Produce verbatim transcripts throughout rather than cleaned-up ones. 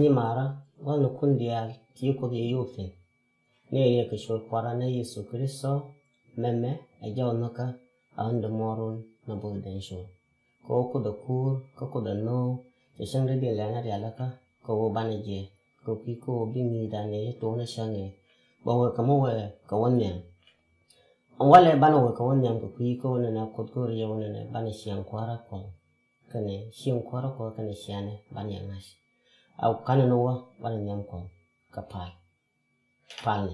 Nyimaarä, wä ni kun diaal ti Kuoth yɛ yop thi̱n. Ni riɛk kɛ ciöt Kuäärä ni Yecu Kritho, mɛmɛ ɛ jɔw nhɔkä a ɣän dämuɔɔrun ni both den ciöt. Kɛ ɣöö Kuoth ɛ kuur, kä Kuoth ɛ nhöök, cɛ cäŋ dee diɛn lɛ̈nä rialikä, kɛ ɣöö banɛ jiɛc, kɛ kui̱ kɛ ɣöö bi ŋi̱i̱cdan ni ci tuɔɔk ni cäŋ ɛ, bɛ wee kɛ mi wee kɛ wä nhiam. Ɛn walɛ banɛ wee kɛ wä nhiam kɛ kui̱ kɛ ɣöö nɛnɛ Kuoth go̱o̱rɛ yɛ ɣöö nɛnɛ banɛ ciaŋ Kuäärä Kuɔth kɛnɛ cieŋ Kuäärä Kuɔth kɛnɛ ciaŋdɛ banɛ yɛ ŋa̱c. A kanɛ ni wä banɛ nhiam Kuɔth kɛ pal. Palnɛ.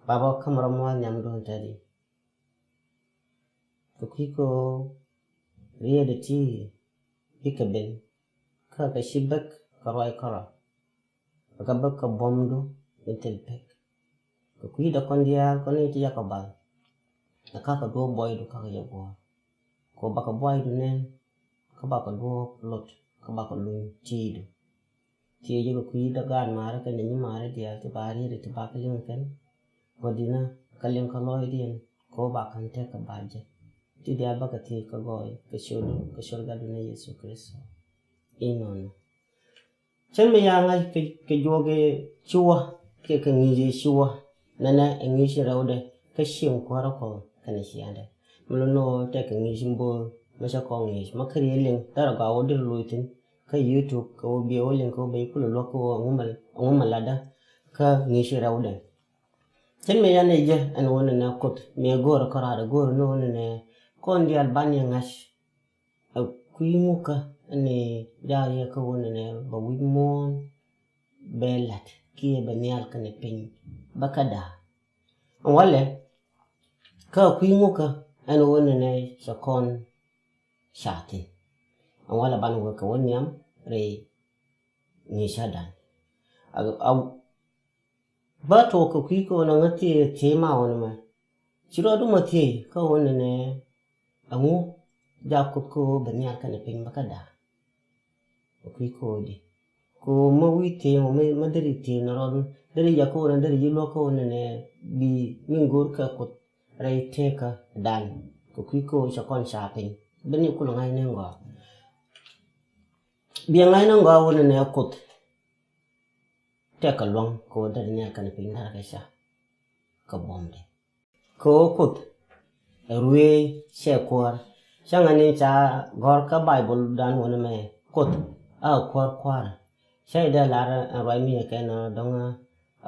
Baba, kä mi rɔ mua̱a̱th nhiamdun tɛti. Kɛ kui̱ kɛ ɣöö rietdɛ ti bikɛ ben kä kɛ ci bek kɛ ruac kärɔa. Kɛ kɛ bek kɛ buɔ̱mdu in thil pek. Kɛ kui̱dɛ kɔn diaal kɔn ni ti jakɔ bal. Ɛ kakɛ duɔ̱ɔ̱p buɔydu kakɛ jɛ guɔ̱ɔ̱r. Kɛ ɣöö bakɛ buɔydu nɛn kä bakɛ duɔ̱ɔ̱p lot kä bakɛ luny ti̱i̱du. Thiecä kɛ kui̱dä gaat maarä kɛnɛ nyimaarä diaal ti ba riet ti ba kä liŋ kɛn. Gua̱dinä kä liŋ kä lɔcdiɛn kɛ ɣöö ba ka̱n tekɛ ba jek. Ti diaal bakɛ thiec kä gɔɔy kɛ ciötdu kɛ ciöt Gatdu ni Yecu Kritho. Inɔnɔ. Cän mi ya ŋa̱c kɛ, kɛ juɔk ɛ ci wä, kɛ, kɛ ŋi̱i̱c ɛ ci wä. Nɛnɛ ɛ ŋi̱i̱c rɛwdɛ kä cieŋ Kuäärä Kuɔth kɛnɛ ciaŋdɛ. Mi lo nɔ tɛk kɛ ŋi̱i̱c in bo̱o̱r mi cä kɔn ŋi̱i̱c ma käri liŋ dharɛ gɔaa wä deri loc thi̱n kä YouTube kɛ wä biɛ wä liŋ kɛ wä ben kulɛ luäk kɛ wä ɛŋu mɛ, ɛŋu mɛ latdä kä ŋi̱i̱c rɛwdɛ. Cän mi ya nɛ jɛ ɛn wä nɛnɛ Kuoth mi ɛ go̱o̱rä kärɔadɛ go̱o̱rä ni wä nɛnɛ kɔn diaal banɛ ŋa̱c. Ɛ kui̱ ŋukä ni jaak yɛ kä wä nɛnɛ bɛ wi̱c muɔ̱ɔ̱n bɛ la̱t kiɛ bɛ nhial kɛnɛ piny bä kä da̱a̱. Ɛn walɛ kä kui̱ ŋukä ɛn wä nɛnɛ cɛ kɔn ca thi̱n. Ɛn walɛ banɛ wä kɛ wä nhiam rɛy ŋi̱i̱cädan. A, a, Bä tuɔɔk kɛ kui̱ kɛ ɣöö nɛ ŋä thiec thiec ma ɣöö nɛ mɛ. Ci rɔɔdu mɔ thiec kä ɣöö nɛ nɛ ɛŋu jak Kuoth kä ɣöö bɛ nhial kɛnɛ piny bä kä da̱a̱. Kɛ kui̱ kɛ ɣöö di kɛ ɣöö mä wi̱i̱ thiec mɔ mä, mä deri thiec nɛ rɔɔdu deri jak kä ɣöö nɛ deri ji̱ luäk kä ɣöö nɛ nɛ bi min go̱o̱r kɛ Kuoth rɛy tëëkä dan. Kɛ kui̱ kɛ ɣöö cɛ kɔn ca piny ben ni kulɛ ŋa̱c ni ŋɔak. Biɛ ŋa̱c ni ŋɔak ɣöö nɛ nɛ Kuoth. Tɛk kɛ luaŋ kɛ ɣöö dee nhial kɛnɛ piny dee rɛ kɛ ca kɛ buɔ̱mdɛ. Kɛ ɣöö Kuoth ɛ ruëëc cɛ kuäär. Cäŋɛ ni ca gɔ̱r kä Baibol dan wä ni mɛ Kuoth a kuäär kuäärä. Cä i̱ dee lar ɛn ruac mi ɛ kɛ nɔ dɔ̱ŋ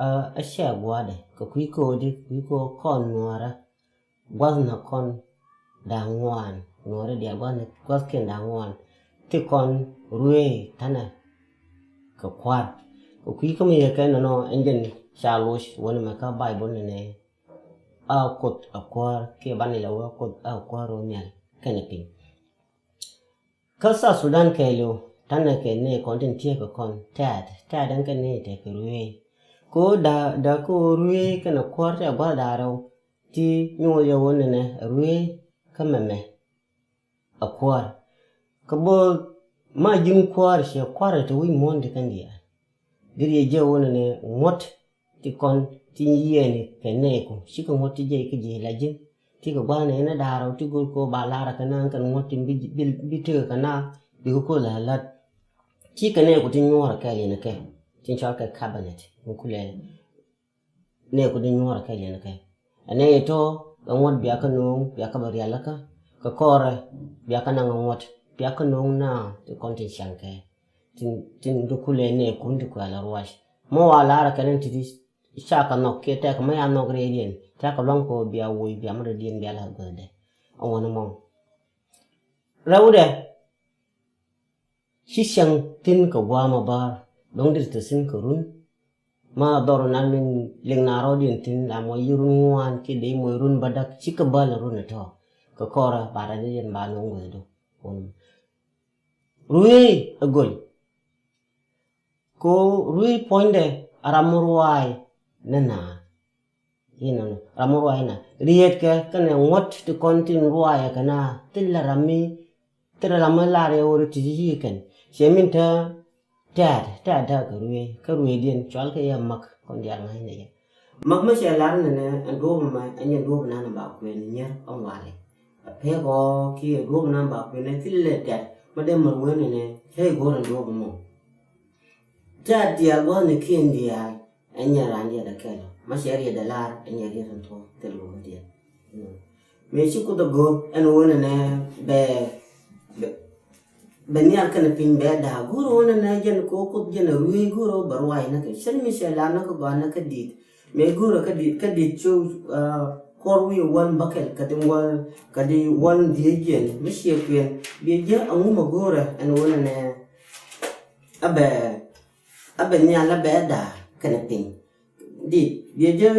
a, a cɛ gua̱a̱dɛ kɛ kui̱ kɛ ɣöö di kui̱ kɛ ɣöö kɔn nuɔ̱ɔ̱rä. Gua̱th ni kɔn da̱ŋ ŋuan, nuɔ̱ɔ̱ri diaal gua̱th ni, gua̱thkiɛn da̱ŋ ŋuan. Ti kɔn ruëëc tänɛ kɛ kua̱r. Kɛ kui̱ kä mi yɛ kɛ nɔnɔ ɛn jɛn ca loc wä ni mɛ kä Baibol ni nɛ. A Kuoth a kuäär kiɛ banɛ lɛ wä Kuoth a kuäär rɔ nhial kɛnɛ piny. Kä South Sudan kɛɛliw tänɛ kɛ nɛy kɔn tin tiee kɛ kɔn tɛ̈t tɛ̈t ɛn kɛ nɛy tɛ̈t kɛ ruëëc. Kɛ ɣöö da̱ da̱ kɛ ɣöö ruëëc kɛnɛ kuäär tɛ̈ gua̱th da̱ŋ rɛw ti nyuɔth yɛ ɣöö nɛnɛ ruëëc kä mɛmɛ. A kuäär kä bo̱o̱th ma ji̱n kuäär ciɛ kuäär tɛ̈ wi̱c muɔ̱ɔ̱n ti kɛn diaal. Deri yɛ jiɛ ɣöö nɛnɛ ŋuɔ̱t ti kɔn ti nyiɛɛni kɛ nɛɛku cikɛ ŋuɔ̱t ti jiɛc kä ji̱ la ji̱n. Ti kɛ gua̱a̱th nɛɛni da̱ŋ rɛw ti go̱o̱r kɛ ɣöö ba la̱rä kɛ naath kɛn ŋuɔ̱t ti bi, bi, bi tekɛ kɛ naath bikɛ ko̱l la̱r la̱t. Cikɛ nɛɛku ti nyuɔ̱ɔ̱rä kɛɛl yɛn kɛ tin cɔal kɛ cabinet mi kulɛ. Nɛɛku ti nyuɔ̱ɔ̱rä kɛɛl yɛn kɛ ɛ nɛy tɔ̱ kɛ ŋuɔ̱t bia kä no̱o̱ŋ bia kä bɛ rialikä kɛ kɔrɛ bia kä naŋ ŋuɔ̱t bia kä no̱o̱ŋ naath ti kɔn tin ciaŋ kɛ. Tin, tin di kulɛ nɛɛkun ti kuɛl a ruac. Mɔ wa la̱rä kɛn in ti ti ca kɛ nhɔk kiɛ tɛk mɛ ya nhɔk rɛydiɛn tɛk kɛ luaŋ kɛ ɣöö bia woc bia mɛ rɛydiɛn bia la̱th guäthdɛ. Ɛŋu ni mɔ rɛwdɛ ci cäŋ thi̱n kɛ gua̱a̱m a bäär dɔ̱ŋ deri te thi̱n kɛ run. Ma dhɔr nan min liŋ na rɔɔdiɛn thi̱n la mɔ yi run ŋuan kiɛ dee mɔ yi run bädäk cikɛ bäl in run itɔ kɛ kɔrɛ ba rɛydiɛn ba no̱o̱ŋ guäthdɛ. Ruëëc ɛ göl. Kɛ ɣöö ruëëc puɔ̱nydɛ a ram mi ruac ni naath. Inɔnɔ ram mi ruac ni naath rietkɛ kɛnɛ ŋuɔ̱t ti kɔn tin ruac kɛ naath thilɛ ram mi, thilɛ ram mi lar yɛ ɣöö ri ti ci ci kɛn ciɛ min te Tɛ̈t, tɛ̈t, tɛ̈t kɛ ruëëc, kä ruëëcdiɛn cɔalkɛ yɛ mak, kɔn diaal ŋa̱cnɛ yɛ. Mak mi cɛ lar nɛnɛ ɛn duɔ̱ɔ̱p ɛmɛ, ɛn jɛn duɔ̱ɔ̱p ɛnan ɛn ba kuɛn nyier ɛn walɛ. Ɛ pek ɔ kiɛ duɔ̱ɔ̱p ɛnan ba kuɛn ɛ thilɛ tɛ̈t, ma dee mär wen nɛnɛ, cä i̱ go̱o̱r ɛn duɔ̱ɔ̱p ɛmɔ. Tɛ̈t diaal gua̱thnikiɛn diaal, ɛ nyɛ raan riɛt ɛ kɛl ɔ. Ma cɛ riɛt ɛ lar, ɛ nyɛ riɛt ɛn thuɔ̱k thil go̱o̱rdiɛn. Mëë ci Kuoth ɛ go̱o̱r ɛn ɣöö nɛnɛ bɛ, bɛ, bɛ nhial kɛnɛ piny bɛ da̱a̱k. Go̱o̱r ɣöö nɛnɛ jɛn kɛ ɣöö Kuoth jɛn ɛ ruëëc go̱o̱r ɣöö bɛ ruac näkɛ. Cäŋ mi cɛ lar näkɛ gɔaa näkɛ di̱t. Mëë go̱o̱rɛ kä di̱t, kä di̱t cu, ah, Kuɔr wi̱i̱ wäl bäkɛl, kä di̱t wäl, kä di̱t wäl dhiec jɛn. Mi ciɛ kuɛn, biɛ jɛ ɛŋu mɛ go̱o̱rɛ ɛn ɣöö nɛnɛ a bɛ, a bɛ nhial a bɛ da̱a̱k kɛnɛ piny. Di̱t, biɛ jɛ,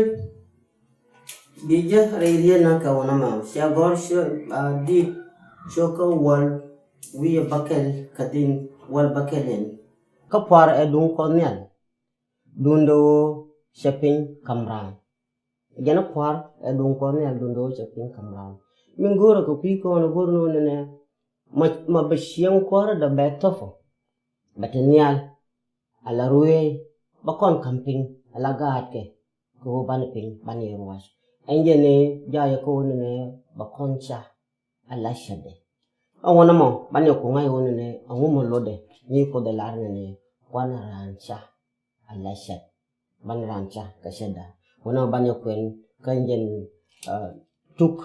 biɛ jɛ rɛy riet näkɛ wunɛ mɛ. Cɛ gɔ̱r cä, ah, di̱t cio̱kä wäl wi̱i̱ bäkɛl kä di̱t wäl bäkɛl in. Kä pua̱r ɛ duŋ Kuɔth Nhial, duundɛ ɣöö cɛ piny ka̱m raan. Jɛn ɛ pua̱r ɛ duŋ Kuɔth Nhial, duundɛ ɣöö cɛ piny ka̱m raan. Min go̱o̱rɛ kɛ kui̱ kɔn go̱o̱r ni ɣöö nɛnɛ ma, ma bɛ ciɛŋ kuäärä dɔ bɛ thopɔ. Bɛ te nhial ala ruëëc, bä kɔn ka̱m piny ala gaatkɛ, kɛ ɣöö banɛ piny banɛ ruac. Ɛn jɛn ɛ jaayɛ kɛ ɣöö nɛnɛ bɛ kɔn ca ala cätdɛ. Ɛn wänɛ mɔ banɛ ku ŋa̱c ɣöö nɛnɛ ɛŋu mɔ lotdɛ, ni Kuoth ɛ lar nɛnɛ kuanɛ raan ca ala cät. Banɛ raan ca kɛ cätdä. Wänɛ mɔ banɛ kuɛn kä jɛn, ah, tuk,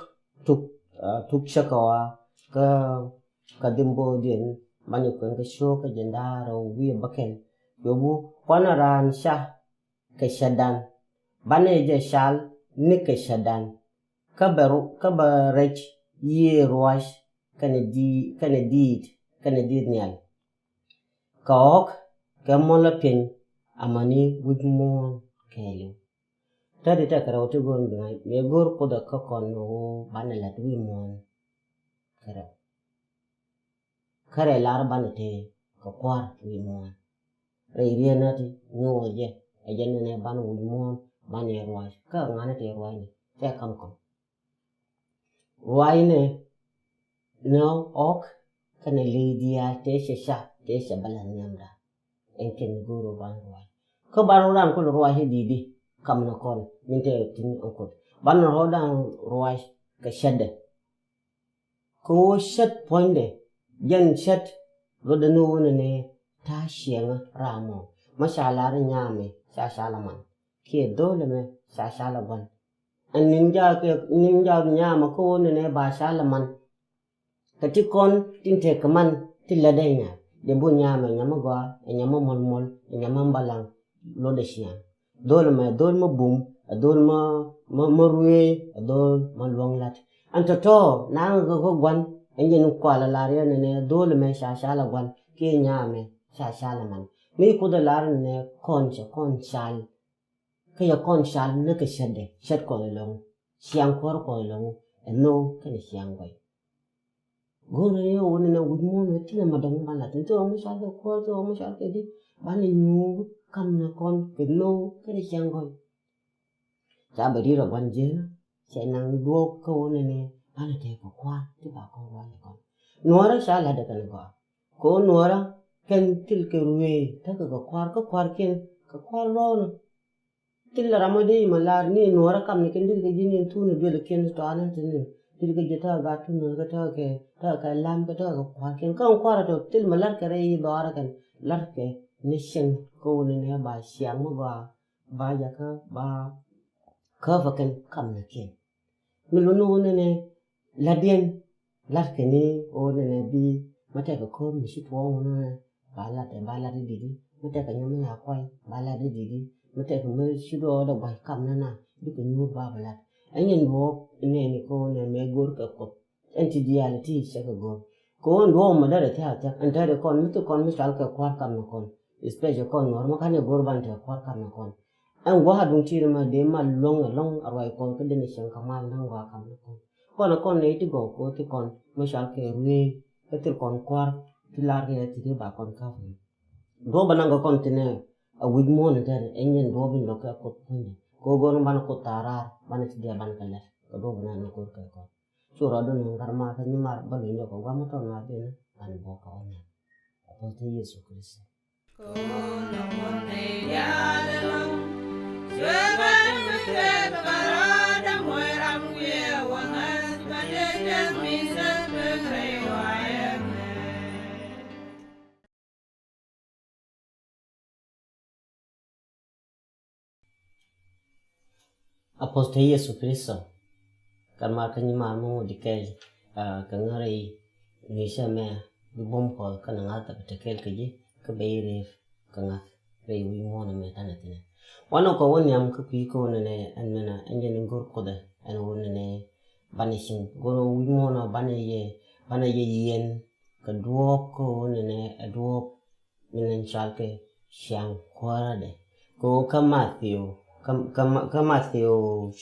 tuk, ah, tuk cäkä ɣɔaa kä, kä Dhimbo̱o̱diɛn, banɛ kuɛn kä cio̱kä jɛn da̱ŋ rɛw wi̱i̱ bäkɛl. Cuɛ wä, kuanɛ raan ca kɛ cätdan, banɛ jɛ cal ni kɛ cätdan. Kä bɛ ru-, kä bɛ rɛc yiëë ruac kɛnɛ di-, kɛnɛ diit, kɛnɛ diit nhial. Kɛ ɣɔ̱k kɛ mɔl a piɛny amäni wi̱c muɔ̱ɔ̱n kɛɛliw. Täätdi tekɛ rɛw ti go̱o̱r mi ŋa̱c, mëë go̱o̱r Kuoth ɛ kä kɔn ɣöö banɛ la̱t wi̱i̱ muɔ̱ɔ̱n kɛ rɛw. Kä rɛy lar banɛ tëë kɛ kua̱r wi̱i̱ muɔ̱ɔ̱n. Rɛy riet nä ti nyuɔth jɛ, ɛ jɛn nɛnɛ banɛ wi̱c muɔ̱ɔ̱n, banɛ ruac. Kä ŋa̱n tëë ruacni, tëë kam kɔn. Ruacni ni ɣɔ̱k kɛnɛ li̱i̱ diaal tëë cɛ ca, tëë cɛ bä la̱th nhiamdan. Ɛn kɛn go̱o̱r ɣöö banɛ ruac. Kä banɛ rɔ̱dan kulɛ ruac i̱ di̱i̱t i̱ kam ni kɔn min te tin ɛn Kuoth. Banɛ rɔ̱dan ruac kɛ cätdɛ. Kɛ ɣöö cät puɔ̱nydɛ, jɛn cät luɔtdɛ ni ɣöö nɛnɛ ta̱a̱ ciɛŋä ram mɔ. Mä ca lar i̱ nyaamɛ ca cal a man, kiɛ dho̱l ɛmɛ ca cal a gua̱n. Ɛn ni̱n jaak, ni̱n jaak nyaamɛ kä ɣöö nɛnɛ ba cal a man. Kɛ ti kɔn tin tekɛ man ti lätdɛ i̱ nyaam, dee bu nyaamɛ nyamä gɔaa, ɛ nyamä muɔlmuɔl, ɛ nyamä balaŋ, luɔtdɛ ciaŋ. Dho̱l ɛmɛ, ɛ dho̱l mä bum, ɛ dho̱l mä, mä, mä ruëëc, ɛ dho̱l mä luäŋ la̱t. Ɛn tɔ̱tɔ̱ naŋ kɛ kä gua̱n, ɛn jɛn kual ɛ lar yɛ nɛnɛ, dho̱l ɛmɛ ca cal ɛ gua̱n, kiɛ nyaamɛ ca cal ɛ man. Mi Kuoth ɛ lar nɛnɛ kɔn cɛ kɔn cal. Kä yɛ kɔn cal ni kɛ cätdɛ, cät Kuɔth ɛlɔ̱ŋ, ciaŋ kuäär Kuɔth ɛlɔ̱ŋ, ɛ nhök kɛnɛ ciaŋ gɔy. Go̱o̱rɛ ni ɣöö nɛnɛ wi̱c muɔ̱ɔ̱n ɛ thilɛ ma dɔ̱ŋ ban la̱t. Thilɛ ɣöö mi cal kɛ kuäär, thilɛ ɣöö mi cal kɛ di̱t, banɛ nyuur kam ni kɔn kɛ nhök kɛnɛ ciaŋ gɔy. Ca bɛ ri̱t rɔ gua̱n jiäknä, cɛ naŋ duɔ̱ɔ̱p kä ɣöö nɛnɛ banɛ tekɛ kua̱r ti ba kɔn ruac kɛ kɔn. Nuɔ̱ɔ̱rä ca la̱tdɛ kɛn gɔaa. Kɛ ɣöö nuɔ̱ɔ̱rä kɛn thil kɛ ruëëc tekɛ kɛ kua̱r, kä kua̱rkiɛn kɛ kua̱r rɔɔnä. Thilɛ ram mi dee imɛ lar ni nuɔ̱ɔ̱rä kamnikiɛn di̱t kɛ ji̱ ni thun i̱ duëlikiɛn tɔanä thi̱n i̱ di̱t kɛ ji̱ tekɛ gat thun kɛ tekɛ, tekɛ lam kɛ tekɛ kua̱rkiɛn. Kä ɛn kua̱rä tɔ thil mi la̱rkɛ rɛy i̱ dhɔaarä kɛn la̱rkɛ ni cieŋ kä wunɛ ni ba ciaŋ mi gɔaa ba jakä ba käpä kɛn kamnikiɛn. Mi luni wunɛ ni la̱tdiɛn la̱tkɛ ni ɣöö nɛnɛ bi mi tekɛ ko̱r mi ci tuɔɔŋ wunɛ ba la̱t, ba la̱t i̱ di̱t i̱, mi tekɛ nyam mi a kuay ba la̱t i̱ di̱t i̱, mi tekɛ mi ci duɔɔk dee gua̱c kam nana bikɛ nyuur ba bi la̱t. Ɛn yɛn duɔɔk nɛɛni kɛ ɣöö nɛn mëë go̱o̱r kɛ Kuoth. Ɛn ti diaal ti cɛ kɛ go̱o̱r kɛ ɣöö ɛn duɔɔk mi derɛ thia̱k thia̱k ɛn tɛ̈ri kɔn mi thi kɔn mi cɔal kɛ kua̱r kam ni kɔn. Especially kɔn nuɔr mi ka̱n yɛ go̱o̱r ban tekɛ kua̱r kam ni kɔn. Ɛn gua̱a̱th duŋ ti̱i̱t ɛmɛ dee mal luäŋ ɛlɔ̱ŋ a ruac Kuɔth kä dee ni cieŋ kɛ mal naŋ gua̱a̱th kam ni kɔn. Kɔn ɛ kɔn nɛy ti gɔw Kuɔth ti kɔn mi cɔal kɛ ruëëc kä thil kɔn kua̱r ti lar kɛ ti ti ba kɔn ka̱p. Duɔ̱ɔ̱p bä naŋ kɛ kɔn thinɛ a wi̱c muɔ̱ɔ̱n in tɛr ɛn yɛn duɔ̱ɔ̱p in lo̱k kɛ Kuoth puɔ̱nydɛ. Kɛ ɣöö go̱o̱r ni banɛ Kuoth thaar raar banɛ ti diaal banɛ kɛ lɛt kɛ duɔ̱ɔ̱p bä naŋ ni go̱o̱r kɛ kɔn. Cu rɔɔdu nööŋ gat ma kä nyi mar bä luny jɔk kɛ gua̱a̱th mi tɔt ma ben banɛ buɔ̱k kɛ ɣɔn nhiam. A puɔ̱th ti Yecu Kritho. Apostle Yesu Kristo, kɛ mar kä nyimaar mi ŋut di kɛl, ah, kɛ ŋäri ni cɛ mɛ bi bum kɔl kä na ŋa̱th kä bi te kɛl kä ji̱ kä bɛ i̱ rep kä ŋa̱th rɛy wi̱i̱ muɔ̱ɔ̱n mɛ tanɛ thinɛ. Wanɔ kɔ wä nhiam kä kui̱ kä wä nɛnɛ ɛn mɛnɛ ɛn jɛ ni go̱r Kuoth ɛ ɛn wä nɛnɛ banɛ cieŋ go̱r wi̱i̱ muɔ̱ɔ̱n banɛ yɛ, banɛ yɛ yiɛn kɛ duɔ̱ɔ̱p kä wä nɛnɛ ɛ duɔ̱ɔ̱p min in cɔal kɛ ciaŋ kuäärädɛ. Kɛ ɣöö kä Mathiu, kä, kä, kä Mathiu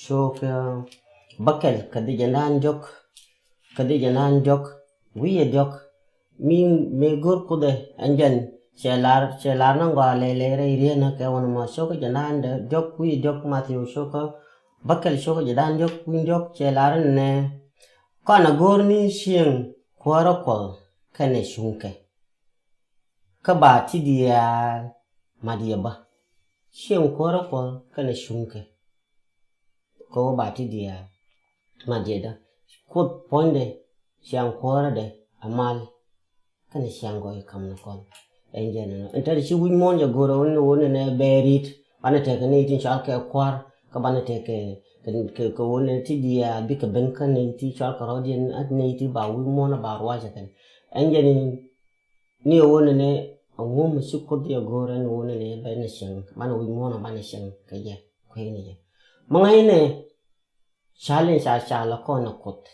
cok, eh, bäkɛl kɛ dhicɛ naan diɔ̱k, kɛ dhicɛ naan diɔ̱k, wi̱cɛ diɔ̱k. Mi, mi go̱r Kuoth ɛ ɛn jɛn cɛ lar, cɛ lar ni gɔaa lɛy lɛy rɛy rietnä kɛ wän mɔ cok jɛ naan diɔ̱k wi̱cɛ diɔ̱k Mathiu cok bäkɛl cok jɛ naan diɔ̱k wi̱cɛ diɔ̱k cɛ lar nɛ. Kɔn a go̱r ni cieŋ kuäärä Kuɔth kɛnɛ cuŋkɛ. Kä ba ti diaal mat yɛ bä. Cieŋ kuäärä Kuɔth kɛnɛ cuŋkɛ. Kɛ ɣöö ba ti diaal mat yɛ dä. Kuoth puɔ̱nydɛ ciaŋ kuäärädɛ a mal. Kɛnɛ ciaŋ gɔɔy kam ni kɔn. Ɛn jɛn ɛnɔ ɛn tɛn ci wi̱c muɔ̱ɔ̱n jɛ go̱rɛ wun ni wun ni nɛ bɛɛrit. Banɛ tɛkɛ ni tin cɔal kɛ kua̱r kä banɛ tɛkɛ kɛ, kɛ, kɛ wun ni ti diaal bikɛ ben kä ni ti cɔal kɛ rɔ̱diɛn ni ti ba wi̱c muɔ̱ɔ̱n ba ruacɛ kɛn. Ɛn jɛn ni wun ni nɛ a ŋum ci Kuoth jɛ go̱rɛ ni wun ni nɛ bɛ ni cieŋ banɛ wi̱c muɔ̱ɔ̱n banɛ cieŋ kɛ jɛ kui̱ ni jɛ. Mä ŋa̱c ni Challenge a ca lɛ kɔn ɛ Kuoth.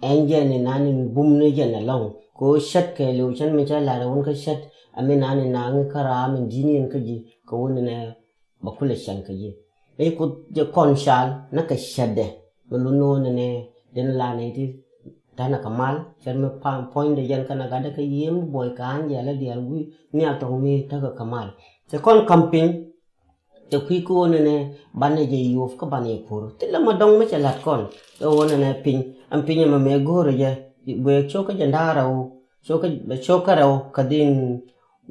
Ɛn jɛ ni nani bum ni jɛ ni lɔŋ. Kɛ ɣöö cät kɛ liw cän mi cä lar ɛ wun kä cät. Ami nani naŋi kä raa mi di̱t ni ɛn kä ji̱ kɛ wun ni nɛ bɛ kulɛ cɛn kä ji̱. Ɛ Kuoth jɛ kɔn cal ni kɛ cätdɛ. Mi lun ni wun ni nɛ den la ni ti tanɛ kɛ mal cät mi puɔ̱nydɛ jɛn kɛn a gatdɛ kä yiëë mi buɔy kɛ an jɛ lɛ diaal wi̱i̱ ni a thɔŋ mi tekɛ kɛ mal. Cɛ kɔn ka̱m piny. Cɛ kui̱ kä wä nɛnɛ banɛ jɛ yo̱o̱p kä banɛ jɛ puɔ̱r. Thilɛ ma dɔ̱ŋ mi cɛ la̱t kɔn. Ɛ wä nɛnɛ piny. Ɛn piny ɛmɛ mɛ go̱o̱rɛ jɛ. Guɛ cok kä jɛ nda̱a̱ rɛw. Cok kä, cok kä rɛw kä dhin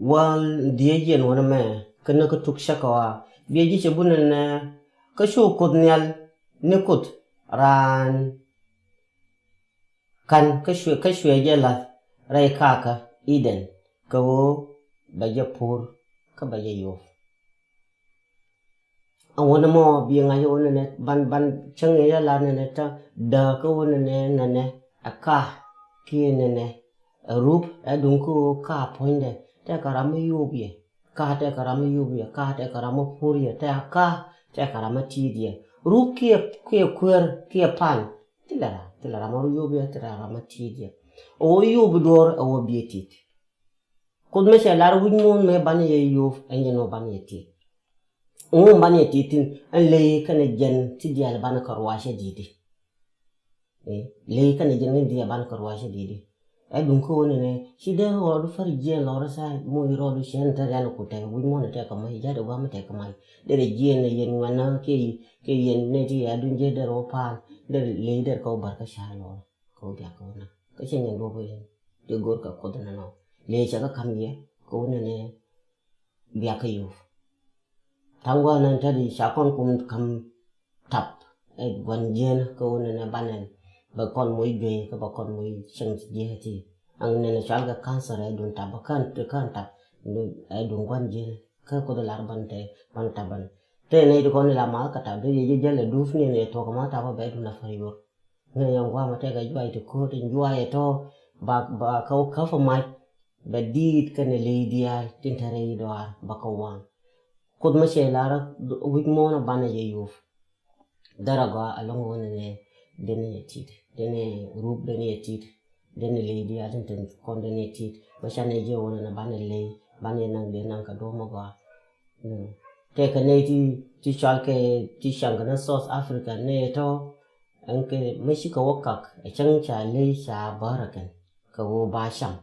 wäl dhiec yɛn wä nɛmɛ. Kä ni kä tuk cä kɛ wa. Biɛ ji̱ cɛ bun nɛnɛ. Kä cu Kuoth Nhial ni Kuoth raan. Ka̱n kä cuɛ, kä cuɛ jɛ la̱th rɛy kakä Eden kɛ ɣöö bɛ jɛ puɔ̱r kä bɛ jɛ yo̱o̱p. Ɛn wä nɛmɔ biɛ ŋa̱c ɛ wä nɛnɛ ban, ban cäŋ ɛ jɛ la̱th nɛnɛ tä dääk kä wä nɛnɛ, nɛnɛ ɛ ka̱ kiɛ nɛnɛ ɛ rup ɛ duŋ kä ɣöö ka̱ puɔ̱nydɛ tɛkɛ ram mi yo̱o̱p yɛ. Ka̱ tɛkɛ ram mi yo̱o̱p yɛ, ka̱ tɛkɛ ram mi puɔ̱r yɛ, tɛkɛ ka̱ tɛkɛ ram mi ti̱i̱t yɛ. Rup kiɛ, kiɛ kueer kiɛ pan. Thilɛ ram, thilɛ ram mi yo̱o̱p yɛ, thilɛ ram mi ti̱i̱t yɛ. Ɛ wä yo̱o̱p duɔ̱ɔ̱r ɛ wä biɛ ti̱i̱t. Kuoth mi cɛ lar wi̱c muɔ̱ɔ̱n mëë banɛ yɛ yo̱o̱p ɛn jɛn wä banɛ yɛ ti̱i̱t. Ŋuɔ̱m banɛ yɛ ti̱i̱t thi̱n ɛn ley kɛnɛ jɛn ti diaal banɛ kɛ ruacä di̱i̱t. Ɛ, ley kɛnɛ jɛn kɛn diɛ ban kɛ ruacä di̱i̱t. Ɛ duŋ kä wä nɛnɛ ci dee rɔɔdu fär jiɛn lɔrä sa moc rɔɔdu cɛ ni tɛr yan ku tɛk wi̱c muɔ̱n tɛk kɛ mac jat ɛ guam tɛk kɛ mac. Derɛ jiɛn ɛ yɛn ŋuɛn na kɛ, kɛ yɛn nɛ ti ya duŋ jɛ derɛ wä paan derɛ ley derɛ kɛ wä bar kä ca lɔrä kɛ wä biak kɛ wä na kä cɛ nyɛn duɔp yɛn. Dee go̱r kɛ Kuoth nɛnɔ ley cɛ kä ka̱m yɛ kɛ wä nɛnɛ biak kä yo̱o̱p. Tha̱a̱ŋ gua̱a̱th nɛn tädi ca kɔn kum ka̱m tap ɛ gua̱n jiɛn kä wun nɛnɛ banɛ bɛ kɔn moc juey kä bɛ kɔn moc cieŋ jiɛn ti. Aŋ nɛnɛ cual kɛ cancer ɛ dun tap bɛ kän ti kän tap ɛ dun gua̱n jiɛn kä Kuoth lar ban tɛ ban tap ban. Tɛ nɛ ti kɔn ila ma kä tap dee yɛ jɛ jɛl ɛ duuf ni nɛ tuɔk ma tap bɛ dun a far yor. Ŋäc yɛn gua̱a̱mä tɛkɛ juay ti ko̱o̱t in juay ɛ tɔ̱ ba, ba kä wä käp ɛ mac bɛ diit kɛnɛ ley diaal tin te rɛy dɔaar ba kä waŋ. Kuoth mi cɛ lar wi̱c muɔ̱ɔ̱n ɛ banɛ jɛ yop. Dharɛ gɔaa ɛlɔ̱ŋ wä nɛnɛ denɛ yɛ tit, denɛ rup denɛ yɛ tit, denɛ ley diaal tin te kɔn denɛ yɛ tit. Mɛ canɛ jɛ wä nɛnɛ banɛ ley, banɛ naŋ dee naŋ kɛ duɔ̱ɔ̱p mi gɔaa. Tɛkɛ nɛy ti, ti cɔal kɛ ti caŋ kɛ ni South Africa nɛy tɔ ɛn kɛ mi cikɛ wä kak ɛ cäŋ ca ley ca bäär ɛ kɛn kɛ ɣöö ba cam.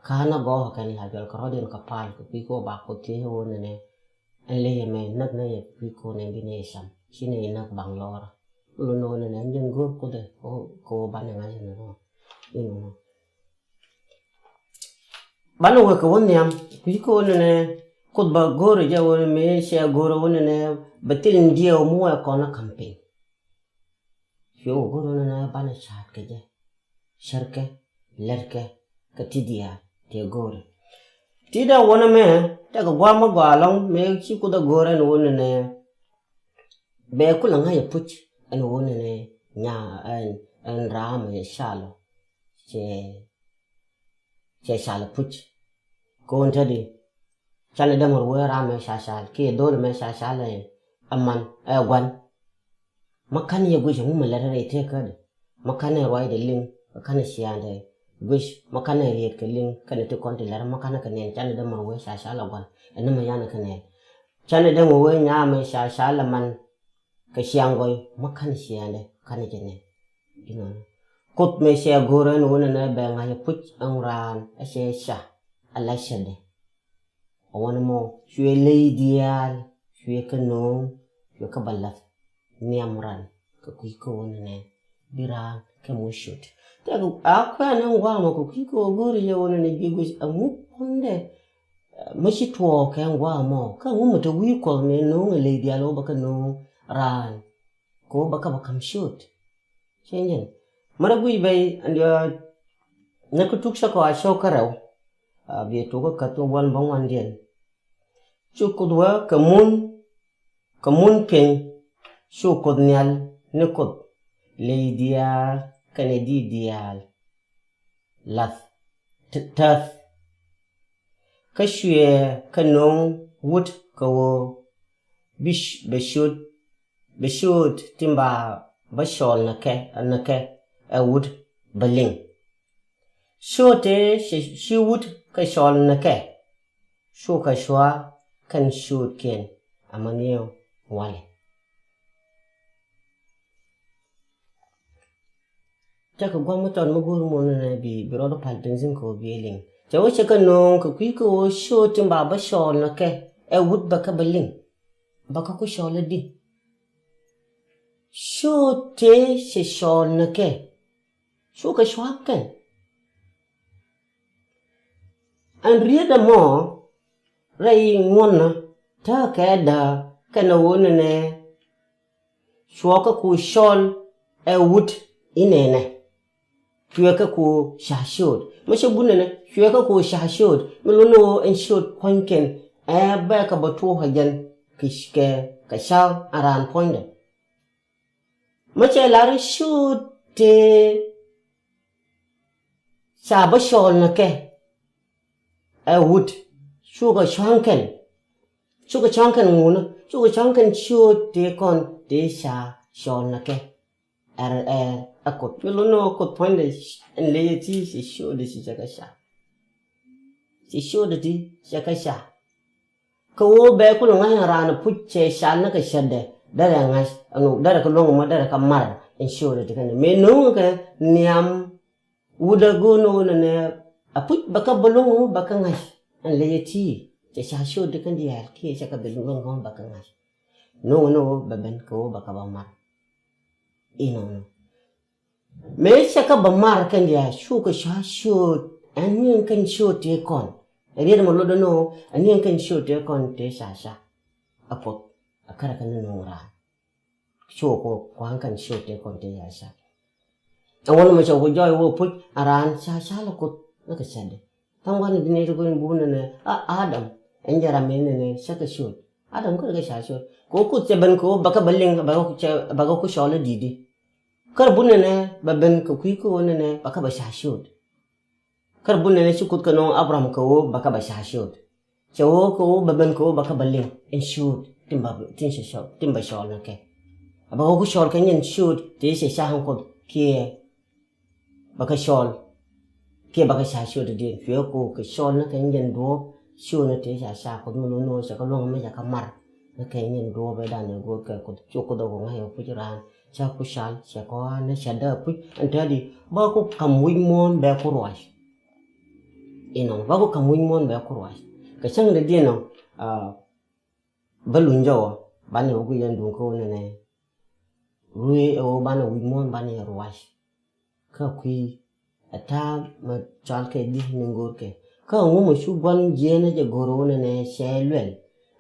Ka̱n a gɔɔk ɛ kɛn la jɔl kɛ rɔ̱diɛn kɛ pal kɛ kui̱ kɛ wä ba Kuoth thiec ɛ ɣöö nɛnɛ ɛn ley ɛmɛ näk nɛy ɛ kui̱ kɛ ɣöö nɛn bi nɛy cam ci nɛy näk baŋ lɔɔrä. Kulɛ nɔ nɛnɛ ɛn jɛn go̱o̱r Kuoth ɛ kɛ ɣöö banɛ ŋa̱c ɛ nɛnɔ. Inɔnɔ. Banɛ wee kɛ wä nhiam kui̱ kɛ wä nɛnɛ Kuoth bɛ go̱o̱rɛ jɛ wä nɛ mëë cɛ go̱o̱rɛ wä nɛnɛ bɛ thil in diɛw mi wee kɔn a campaign. Cuɛ wä go̱o̱rɛ wä nɛnɛ banɛ ca̱a̱t kɛ jɛ. Cärkɛ, lɛrkɛ, kɛ ti diaal tëë go̱o̱rɛ. Ti dee wä nɛ mɛ tekɛ gua̱a̱m mi gɔaa ɛlɔ̱ŋ mëë ci Kuoth a go̱o̱rɛ ɛn wä nɛnɛ bɛ kulɛ ŋa̱c a puc ɛn wä nɛnɛ nya ɛn, ɛn raam ɛ calɔ. Cɛ, cɛ calɔ puc. Ko̱n te di canɛ dämɛ wee raam ɛ ca cal kiɛ dho̱l mɛ ca cal ɛ man ɛ gua̱n. Ma ka̱n yɛ guic ɛŋu mɛ lɛt rɛy tëë kädɛ. Ma ka̱n ɛ ruacdɛ liŋ, ma ka̱n ɛ ciaaŋdɛ guic, ma ka̱n ɛ riet kɛ liŋ kɛnɛ ti kɔn ti lɛt, ma ka̱n ɛ kɛ nɛn canɛ dämɛ wee ca cal ɛ gua̱n. Ɛn ni mɛ yanɛ kɛ nɛn canɛ dämɛ wee nyaamɛ ca cal ɛ man kɛ ciaŋ gɔy, ma ka̱n ɛ ciaaŋdɛ ka̱n ɛ jɛ nɛn. Inɔnɔ Kuoth mëë cɛ go̱o̱rɛ ɛn wä nɛnɛ bɛ ŋa̱c a puc ɛn raan ɛ cɛ ca a la cätdɛ. A wä nɛ mɔ cuɛ ley diaal, cuɛ kɛ no̱o̱ŋ, cuɛ kɛ bä la̱th nhiam ran kɛ kui̱ kä wä nɛnɛ bi raan kɛ mɔ ciöt. Tɛk a kuɛn ɛn gua̱a̱mɔ kɛ kui̱ kä wä go̱o̱rɛ jɛ wä nɛnɛ ji̱ guic ɛŋu puɔ̱ndɛ. Mä ci tuɔɔk kɛ ɛn gua̱a̱mɔ kä ɛŋu mɛ te wi̱i̱ Kuɔth mëë no̱o̱ŋ ɛ ley diaal wä bä kɛ no̱o̱ŋ raan kɛ wä bä kä bä ka̱m ciöt. Cɛ nyɛn märɛ guic bɛy ɛn diɔ̱ɔ̱c. Nɛ kä tuk cä kɔ a cɔk kä rɛw. A biɛ tuk kä käth wä bä ŋuandiɛn. Cu Kuoth wä kɛ mun, kɛ mun piny. Cu Kuoth nhial ni Kuoth ley diaal kɛnɛ di̱i̱t diaal la̱th täth. Kä cuɛ kɛ no̱o̱ŋ wut kɛ ɣöö bi bɛ ciöt, bɛ ciöt tin ba bä cɔɔl nɛ kɛ, nɛ kɛ ɛ wut bä liŋ. Ciöt tëë ci wut kɛ cɔɔl nɛ kɛ. Cukɛ cua kɛn ciötkiɛn amäni walɛ. Cakɛ gua̱a̱m mi tɔt mi go̱o̱r muɔ̱ɔ̱n nɛ bi, bi rɔɔd pal piny thi̱n kɛ ɣöö bi ɛ liŋ. Cɛ wä cɛ kɛ nööŋ kɛ kui̱ kɛ ɣöö ciöt tin ba bä cɔɔl nɛ kɛ ɛ wut bɛ kɛ bä liŋ. Bä kɛ ku cɔɔl ɛ di. Ciöt tëë cɛ cɔɔl nɛ kɛ. Cukɛ cua kɛn. Ɛn riet ɛmɔ rɛy ŋuɔ̱nä tekɛ dääk kɛnɛ ɣöö nɛnɛ cuɔkɛ ku cɔl ɛ wut inɛnɛ. Cuɛ kɛ ku ca ciöt mi cɛ but nɛnɛ cuɛ kɛ ku ca ciöt mi luni ɣöö ɛn ciöt puɔ̱nykɛn ɛ bɛ kɛ bɛ tuɔɔk ɛ jɛn kɛ, kɛ, kɛ ca a raan puɔ̱nydɛ. Mi cɛ lar ciöt tëë ca bä cɔɔl nɛ kɛ ɛ wut cukɛ cua̱ŋkɛn. Cukɛ cua̱ŋkɛn ŋunä cukɛ cua̱ŋkɛn ciöt tëë kɔn tëë ca cɔɔl nɛ kɛ. Ɛ, ɛ, ɛ Kuoth mi luni ɣöö Kuoth puɔ̱nydɛ ɛn ley ɛ ti ci ciötdɛ ci cɛ kɛ ca. Ci ciötdɛ ti cɛ kɛ ca. Kɛ ɣöö bɛ kulɛ ŋa̱c ɛn raan puc cɛ cal ni kɛ cätdɛ derɛ ŋa̱c ɛn ɣöö derɛ kɛ luäŋ ɛmɔ derɛ kɛ mar ɛn ciötdɛ ti kɛn mëë no̱o̱ŋ kɛ nhiam. Wut a go̱o̱r ni ɣöö nɛnɛ a puc bɛ kɛ bä luäŋ ɛmɔ bɛ kɛ ŋa̱c ɛn ley ɛ ti cɛ ca ciötdɛ kɛn diaal kiɛ cɛ kɛ bɛ luäŋ ɛmɔ bɛ kɛ ŋa̱c. No̱o̱ŋ ni ɣöö bɛ ben kɛ ɣöö bɛ kɛ bä mar. Inɔnɔ. Mëë cɛ kɛ bä mar kɛn diaal cukɛ ca ciöt ɛn ni ɛn kɛn ciöt tëë kɔn. Ɛ riet ɛmɔ lotdɛ ni ɣöö ɛn ni ɛn kɛn ciöt tëë kɔn tëë ca ca. Ɛ Kuoth ɛ kärɛ kɛ ni no̱o̱ŋ raan. Cukɛ kua̱ŋ kɛn ciöt tëë kɔn tëë ca ca. Ɛ wä ni mɔ cɛ wä jɔɔc wä puc a raan ca ca lɛ Kuoth ni kɛ cätdɛ. Tha̱a̱ŋ gua̱n bi nɛy ti gui̱n bun nɛnɛ a Adam ɛn jɛ ram in nɛnɛ cä kɛ ciöt. Adam kärɛ kɛ ca ciöt kɛ wä Kuoth cɛ ben kɛ wä bɛ kɛ bä liŋ bɛ kɛ ku cɔl i̱ di̱t i̱. Kärɛ bun nɛnɛ bɛ ben kɛ kui̱ kɛ wä nɛnɛ bɛ kɛ bä ca ciöt. Kärɛ bun nɛnɛ ci Kuoth kɛ nööŋ Abraham kɛ wä bɛ kɛ bä ca ciöt. Cɛ wä kɛ wä bɛ ben kɛ wä bɛ kɛ bä liŋ ɛn ciöt tin ba, tin cɛ cɔl, tin bɛ cɔɔl nɛ kɛ. A bɛ wä ku cɔɔl kɛ nyɛn ciöt tëë cɛ ca kɛn Kuoth kiɛ bɛ kɛ cɔɔl kiɛ bɛ kɛ ca ciöt diɛn cuɛ ku kɛ cɔɔl ni kɛ nyɛn duɔ̱ɔ̱p ciöt ni tëë ca ca Kuoth mi lo̱n ni ɣöö cɛ kɛ luäŋ mi cɛ kɛ mar ni kɛ nyɛn duɔ̱ɔ̱p ɛ dan ɛ go̱o̱r kɛ Kuoth cu Kuoth ɛ ku ŋa̱c ɛ puc raan cä ku cal cɛ kɔ ɣa̱n ni cɛ dee puc ɛn tɛ̈di bä ku ka̱m wi̱c muɔ̱ɔ̱n bɛ ku ruac. Inɔ bä ku ka̱m wi̱c muɔ̱ɔ̱n bɛ ku ruac kɛ cäŋ dee diɛn ɔ. Bä luny jɔw ɔ banɛ wä ku yɛn duŋ kä wä nɛnɛ. Ruëë ɛ wä banɛ wi̱c muɔ̱ɔ̱n banɛ yɛ ruac. Kä kui̱ ɛ ta̱a̱ mɛ cɔal kɛ ji̱ ni ŋo̱o̱r kɛ Kä ŋu mi cu gua̱n jiɛɛnä jɛ go̱r ɣöö nɛnɛ cɛ luɛl.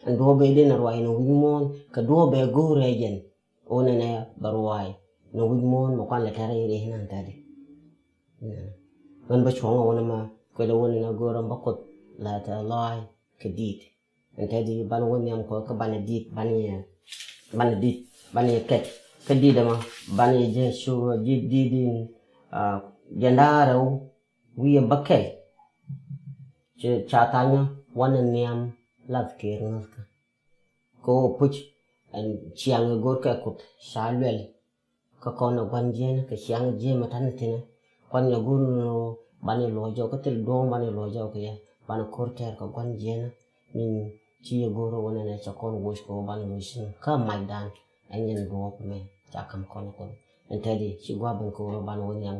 Ɛn duɔ̱ɔ̱p bɛ den a ruac ni wi̱c muɔ̱ɔ̱n kɛ duɔ̱ɔ̱p bɛ go̱o̱rɛ jɛn ɣöö nɛnɛ bɛ ruac ni wi̱c muɔ̱ɔ̱n mɛ kuan lɛ tɛrɛ i̱ ri̱n an tɛdi. Mɛn bä cuɔ̱ŋ ɣöö nɛmɛ kuɛlɛ ɣöö nɛnɛ go̱o̱rä bä Kuoth la tɛ lɔaac kɛ di̱i̱t. Ɛn tɛdi banɛ wä nhiam kɔ kä banɛ di̱i̱t banɛ yɛ banɛ di̱i̱t banɛ yɛ kɛt. Kä di̱i̱t ɛmɔ banɛ yɛ jɛ cu ji̱ di̱i̱t in jɛn da̱a̱ rɛw wi̱i̱ bä kɛl. Ca tha̱a̱ŋä wanɛ nhiam lath kɛɛr ŋäthkä. Kɛ ɣöö puc ɛn ciaŋ ɛ go̱rkɛ Kuoth ca luɛl. Kä kɔn ɛ gua̱n jiɛnä kɛ ciaŋ jiɛmɛ ta̱nɛ thi̱nɛ. Kuan yɛ go̱r ni ɣöö banɛ luɔc jɔk kä thil duɔ̱ɔ̱ŋ banɛ luɔc jɔk kɛ yɛ banɛ ko̱r tɛɛr kɛ gua̱n jiɛnä. Min ci yɛ go̱r ɣöö nɛnɛ cɛ kɔn woc kɛ ɣöö banɛ luɔc cin kä macdan. Ɛn yɛn duɔ̱ɔ̱p mɛ ca ka̱m kɔn kɔn ɛn tɛdi ci gua̱a̱ ben kɛ ɣöö banɛ wä nhiam.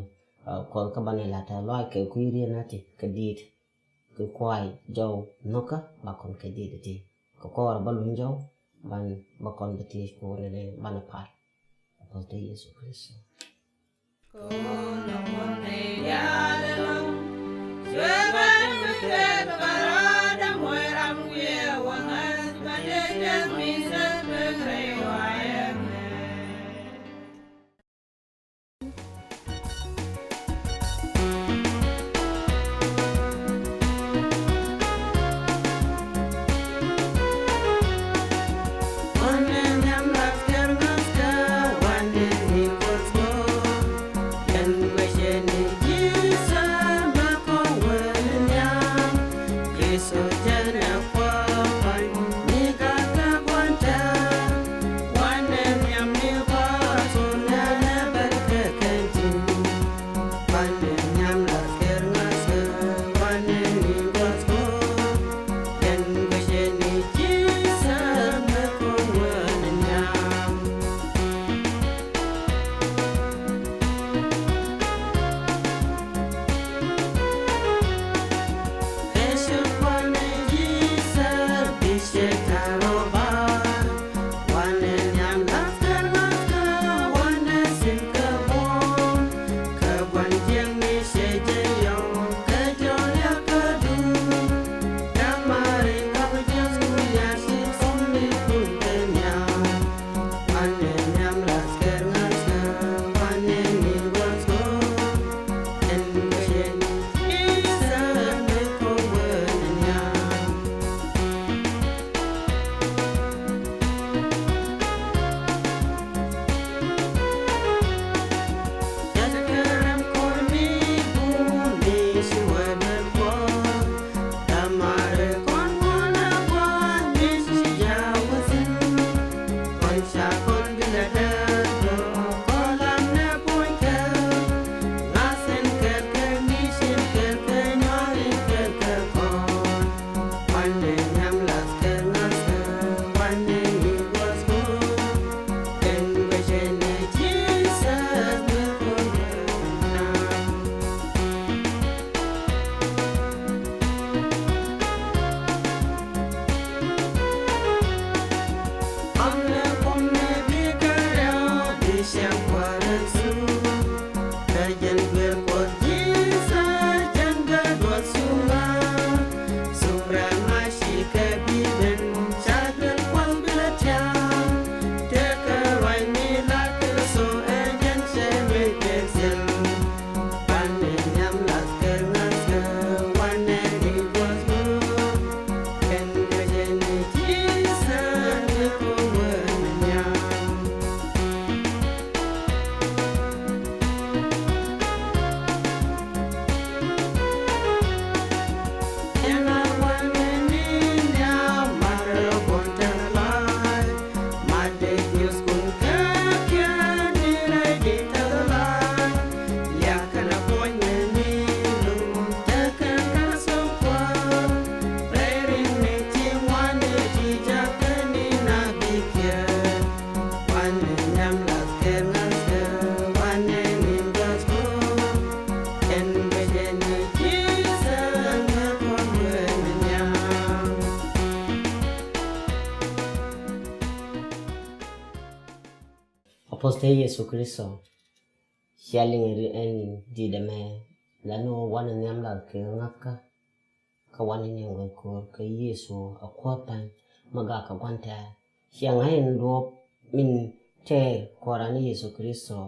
Kuɔth kä banɛ la̱t tɛ̈th lɔaac kɛ kui̱ riet na̱ti kɛ di̱i̱t. Kɛ kuay jɔw nhökä ba kɔn kɛ di̱i̱t ti kɛ kɔɔr ba luny jɔw. Ban ba kɔn bɛ thiec kɛ ɣöö nɛnɛ banɛ pal. Apuɔth te Yecu Kritho. Apostle Yesu Kristo. Cia liŋ ri ɛn di̱t ɛmɛ la ni wä wanɛ nhiam lath kɛ ŋa̱thkä. Kɛ wanɛ ni ŋuɛ ko̱r kɛ Yecu a kuäär pa̱ny mi gak kɛ gua̱n tɛ̈r. Ciɛ ŋa̱c in duɔ̱ɔ̱p min tɛɛr Kuäär ni Yecu Kritho.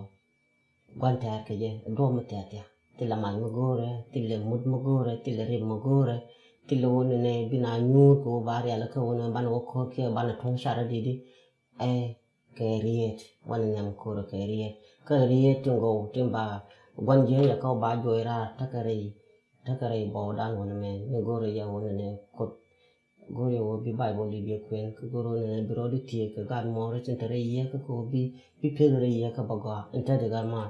Gua̱n tɛ̈r kɛ jɛ duɔ̱ɔ̱p mi tɛ̈r thia̱k. Thilɛ mac mi go̱o̱rɛ, thilɛ mut mi go̱o̱rɛ, thilɛ rip mi go̱o̱rɛ, thilɛ wä nɛnɛ bi na nyuur kɛ wä ba rial kä wä nɛnɛ banɛ wä ko̱r kiɛ banɛ tuɔ̱ŋ car di̱t. Ɛ kɛ riet wanɛ nhiam ko̱r kɛ riet. Kä riet tin gɔw tin ba gua̱n jiänyɛ kä ba juɔy raar tekɛ rɛy, tekɛ rɛy bɔwdan wanɛ mɛ ni go̱o̱rɛ yɛ wanɛ nɛ Kuoth. Go̱o̱rɛ wä bi Baibol i̱ biɛ kuɛn kä go̱o̱rɛ wanɛ nɛ bi rɔɔd i̱ thiec kɛ gat mɔɔr tin te rɛy yiëë kä kɛ wä bi, bi pieth rɛy yiëë kä bä gɔaa in te di gat maar.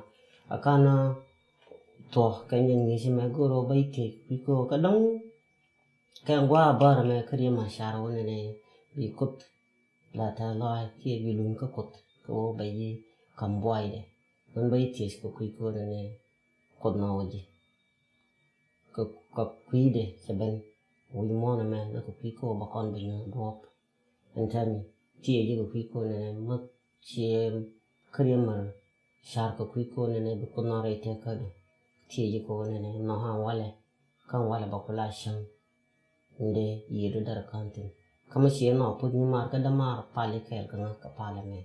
A kan thuɔ̱k kɛ nyɛn ŋi̱i̱c mɛ go̱o̱rɛ wä ba i̱ thiec kui̱ kä wä kä dɔ̱ŋ. Kɛ gua̱a̱ bär mɛ kä riet ma car wanɛ nɛ bi Kuoth la tɛ̈th lɔaac kiɛ bi luny kä Kuoth kɛ wä ba yi kam buaydɛ. Wän ba yi thiec kɛ kui̱ ko̱n nɛ Kuoth nɔ wä ji̱. Kɛ, kɛ kui̱dɛ cɛ ben wi̱i̱ muɔ̱ɔ̱n ɛmɛ ni kɛ kui̱ ko̱ ba kɔn bi nyuɔ̱ɔ̱n duɔ̱ɔ̱p. Ɛn tɛni thiec ji̱ kɛ kui̱ ko̱n nɛ mä ciɛ kä riet ma car kɛ kui̱ ko̱n nɛ bi Kuoth nɔ rɛy tëkädu. Thiec ji̱ ko̱n nɛ nɔ han walɛ, kan walɛ ba ku la cäŋ. Nde yiëëdu dɛr ka̱n thi̱n. Kä mi ciɛ nɔ puth nyimaar kä dämaar pal i̱ kɛɛl kɛ ŋa̱ kɛ pal ɛmɛ.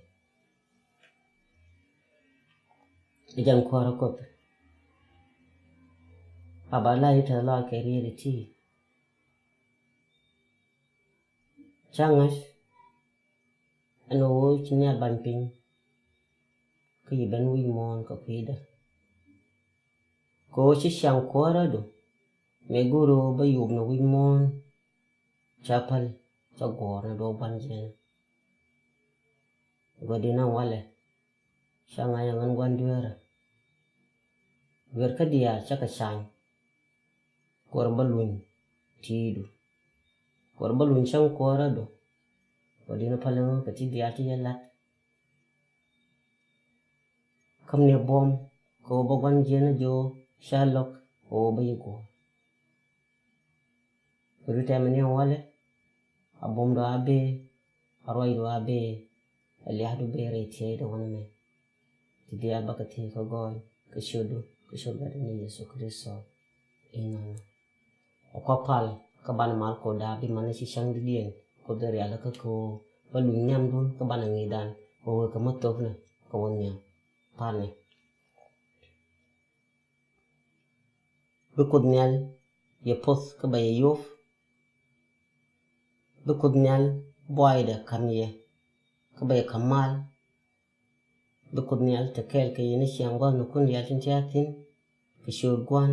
I̱ jɛn kuäärä Kuoth. A ba la i̱ tɛ̈th lɔaac kɛ riet i̱ ti. Ca ŋa̱c ɛn ɣöö ci nhial bany piny. Kä yi ben wi̱c muɔ̱ɔ̱n kɛ kui̱dä. Kɛ ɣöö ci ciaŋ kuäärädu mëë go̱o̱ri ɣöö bä yop ni wi̱c muɔ̱ɔ̱n. Ca päl, ca guɔ̱ɔ̱r ni duɔ̱ɔ̱p gua̱n jiɛn. Gua̱di̱n a walɛ, ca ŋa̱c a ɣän gua̱n dueerä. Dueerkä diaal cä kɛ cany. Kuäär bä luny ti̱i̱du. Kuäär bä luny cäŋ kuäärädu. Gua̱di̱n a päl ɛŋä kɛ ti diaal ti yɛ la̱t. Käm ni buɔ̱m kɛ ɣöö bä gua̱n jiɛn a jiö ca lo̱k kɛ ɣöö bä yi guɔ̱ɔ̱r. Kɛ ru tɛmɛ ni walɛ, a buɔ̱mdu a bee, a ruacdu a bee, a lia̱a̱du bee rɛy tiɛɛcdɛ wanɛ mɛ. Ti diaal bä kɛ thiec kä gɔɔy kɛ ciötdu kɛ ciöt Gatdu ni Yecu Kritho. Inɔnɔ. A kua̱ pal kä banɛ mal Kuoth da̱a̱ bi manɛ ci cäŋ di̱diɛn Kuoth rial kä kɛ ɣöö bä luny nhiamdun kä banɛ ŋi̱i̱cdan kɛ ɣöö kɛ mä thöpnɛ kɛ wä nhiam. Palnɛ. Bi Kuoth Nhial yɛ poth kä bɛ yɛ yop. Bi Kuoth Nhial buaydɛ ka̱m yɛ kä bɛ yɛ ka̱m mal. Bi Kuoth Nhial te kɛɛl kɛ yɛ ni ciaŋ gua̱thnikun yɛl tin tia̱a̱ thi̱n kɛ ciöt Gua̱n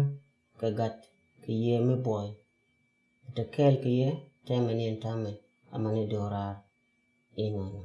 kɛ Gat kɛ Yiëë mi buɔy. Te kɛɛl kɛ yɛ tɛmɛ ni ɛn täämɛ amäni do̱raar. Inɔnɔ.